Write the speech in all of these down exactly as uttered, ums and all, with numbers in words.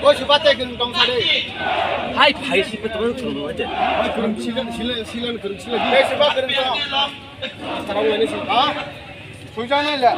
Oi, suba te kung tong sari. Hai, hai, si betul betul aja. Oi, kung sila, sila, sila, kung sila. Oi, suba kung tong. Sarang ini sih. Ha? Sujana la.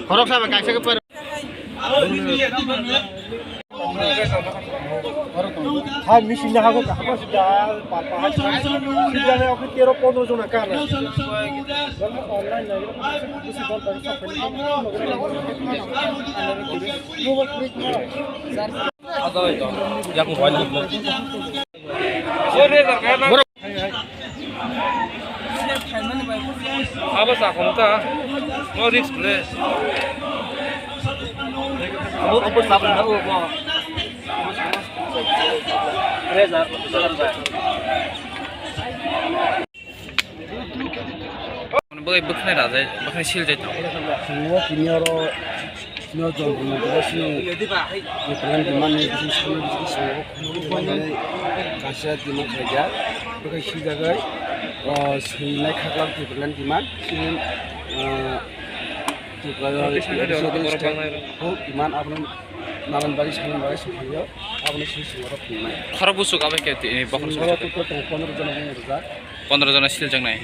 Khoroksa bai kaisa khe paro. Ha, machine na hago, hago sida, pa, pa, ha, sida na, oke, tero, pondro jona kana. Online na, Yakung koi na. Abo sa khom ta. No risk le. Abo, abo sa khom ta, abo. Reza, reza. Bwkhwnai rajai, bwkhwnai siljai tongo. Chwng o tini oro, tini o jol rwma tongo, chini Tipraland demand ni bising samani bising chwng o khulumani kaisa demand khlaijak. Bwkhwnai siljagwi, o, swinai khaklak Tipraland demand, chini, o, Tipraland demand abono nanan bagwi, sanan bagwi swnglaio, abono chini chwng oro phunuknai. Khorok buchuk abai khe tini bokhorok chwng oro buchuk. Total pondro jona bumung rijak. Pondro jona siljaknai.